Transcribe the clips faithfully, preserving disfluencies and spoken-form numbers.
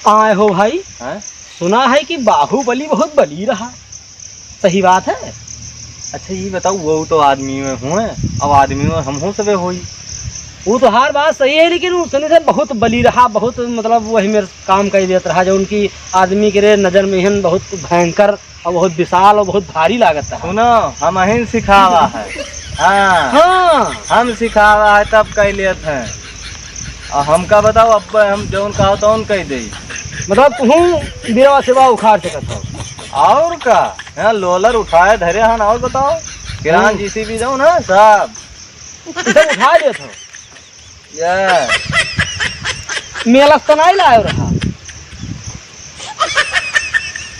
आए हो भाई? हैं? सुना है कि बाहुबली बहुत बली रहा, सही बात है? अच्छा, ये बताओ, वो तो आदमी में हुए, अब आदमी में हम हो सबे होई। वो तो हर बात सही है, लेकिन वो सुने से बहुत बली रहा, बहुत, मतलब, वही मेरे काम कर देत रहा, जो उनकी आदमी के रे नजर में हन बहुत भयंकर और बहुत विशाल और बहुत भारी लागत रहा। सुनो, हम अहिन सिखावा है। हाँ। हाँ। हम सिखावा है, तब कह लेत हैं। और हमका बताओ, अब हम जौन कहो तौन कह दे। मतलब, तुहूँ बिरवा सेवा उखाड़ सकत हो। और का? यहाँ लोलर उठाए धरे हन, और बताओ, किरान हम्म। जीसीबी जौन है, सब। ई सब उठा लेत हो। ये। मेला से तो नहीं लायो रहा।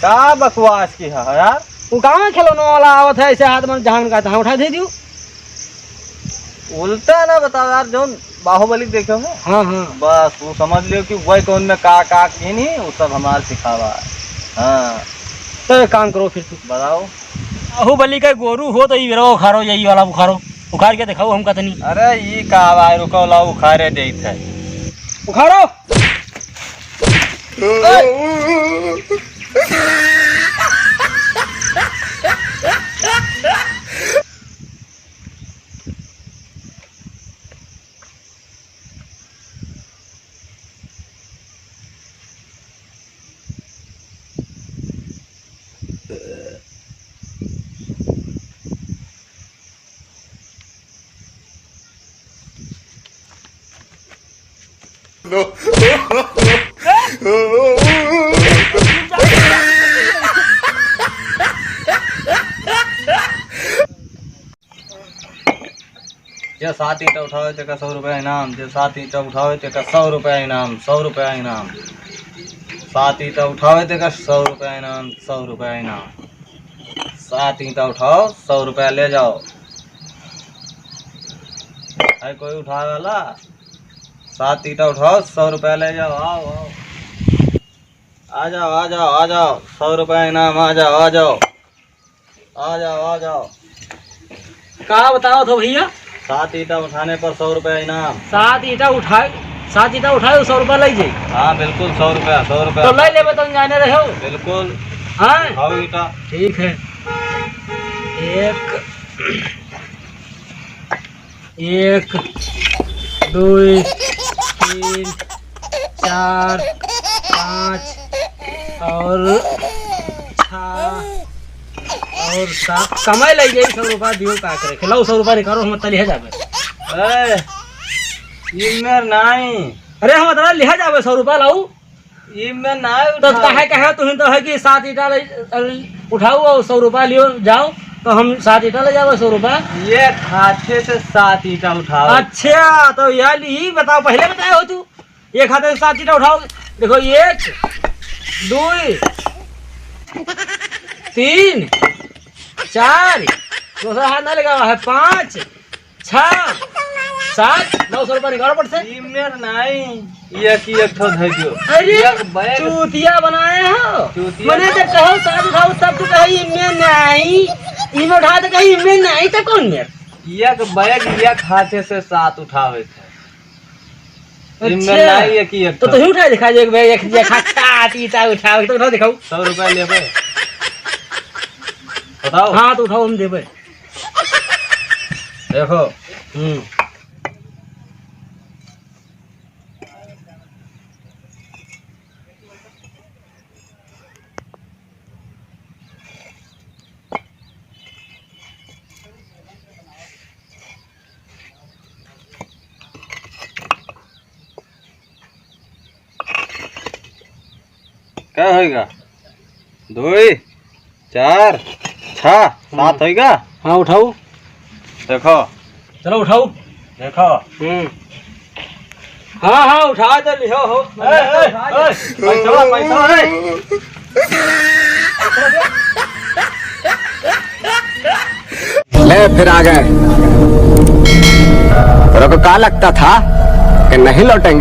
का बकवास की है यार? वो कहाँ खिलौने वाला आवत है, ऐसे हाथ में जहाँ का तहाँ उठा दे दियो। उल्टा ना बताओ यार, जौन बाहुबली देखे हो ना? हाँ, हाँ। बस वो समझ लियो कि वही कौन में का, का की नहीं, वो सब हमार सिखावा है। हाँ। तो एक काम करो फिर तू। बताओ। बाहुबली का गोरू हो तो ये बेरवा उखाड़ो, यही वाला उखाड़ो, उखाड़ के दिखाओ हमका तनी। अरे ये का भाई, रुको, लाओ उखाड़े देत है। उखाड़ो। जे सात ईंटा उठावे, तेका सौ रुपया इनाम। जे सात ईंटा उठावे, तेका सौ रुपया इनाम, सौ रुपया इनाम। सात ईंटा उठावे, तेका सौ रुपया इनाम, सौ रुपया इनाम। सात ईंटा उठाओ, सौ रुपया ले जाओ। है कोई उठावे वाला? सात ईंटा उठाओ, सौ रुपया ले जाओ। आओ, आओ। आ जाओ, आ जाओ, आ जाओ। सौ रुपया इनाम, आ जाओ, आ जाओ। आ जाओ, आ जाओ। का बतावत हो भैया? सात ईंटा उठाने पर सौ रुपया इनाम। सात ईंटा उठाए, सात ईंटा उठाए, सौ रुपया लग जाई। हाँ, बिल्कुल, सौ रुपया, सौ रुपया। तो ले लेबे, तुम जाने रहे हो। बिल्कुल। हाँ? उठाओ ईंटा। ठीक है। एक एक, दुई, तीन, चार, पाँच और छः और सात। कमाई लग जाई सौ रुपया, दियो का करे? खिलाओ सौ रुपया निकालो, हम तली है जाबे। ए, ये मेर नाई। अरे हम तला लिहा जाबे सौ रुपया लाऊ। ई में ना तो उठाओ। काहे कहे तुहिन तो है कि सात ईंटा ले, उठाओ और सौ रुपया लियो जाओ, तो हम सात ईंटा ले जाओ सौ रुपया। एक हाथे से सात ईंटा उठाओ। अच्छा, तो यार ई बताओ, पहले बताए हो तू, एक हाथे से सात ईंटा उठाओ। देखो, एक, दुई, तीन, चार, दूसरा हाथ ना लगा है, पाँच, छः, सात, नौ सौ रुपया निकालो पट से। ई मेर नाई, एक, एक ठो धर दियो। अरे, एक बैग। चूतिया बनाए हो। चूतिया मने ना। जब कहो सात उठाओ, तब तू कहे, "ई मेर नाई।" ई में उठा तो कहे, "ई मेर नाई," तो कौन मेर? एक बैग, एक हाथे से सात उठावे थे। ई मेर अच्छा। नाई, एक, एक तो ठो। तू ही उठा दिखा, एक बैग, एक, एक हाथ, सात ईंटा उठावे, तो उठा दिखाओ। सौ रुपया लेबे। बताओ। हाँ, तो उठाओ, हम देबे। देखो। हम्म। क्या होएगा? दुई, चार, छः, सात होइगा? हाँ, उठाओ। देखो। चलो, उठाओ। देखो। हम्म। हाँ, हाँ, उठा तो लिहो हो। ए, ए, ए, पैसा, पैसा, ए। ले, फिर आ गए। तेरे को क्या लगता था कि नहीं लौटेंगे?